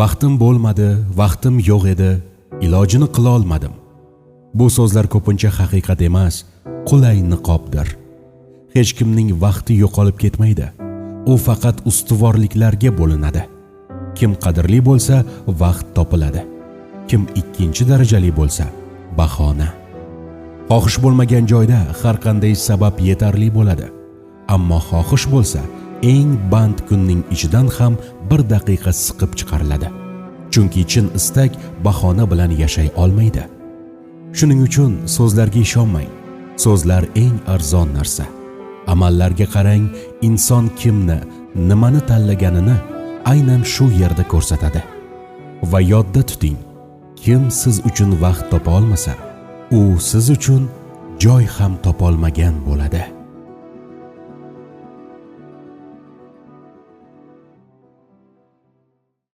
Vaqtim bo'lmadi, vaqtim yo'q edi, ilojini qila olmadim. Bu so'zlar ko'pincha haqiqat emas, qulay niqobdir. Hech kimning vaqti yo'qolib ketmaydi. U faqat ustuvorliklarga bo'linadi. Kim qadrli bo'lsa, vaqt topiladi. Kim ikkinchi darajali bo'lsa, bahona. Xohish bo'lmagan joyda har qanday sabab yetarli bo'ladi. Ammo xohish bo'lsa, eng band kunning ichidan ham bir daqiqa siqib chiqariladi. Chunki chin istak bahona bilan yashay olmaydi. Shuning uchun so'zlarga ishonmang. So'zlar eng arzon narsa. Amallarga qarang, inson kimni, nimani tanlaganini aynan shu yerda ko'rsatadi. Va yodda tuting, kim siz uchun vaqt topa olmasa, u siz uchun joy ham topolmagan bo'ladi.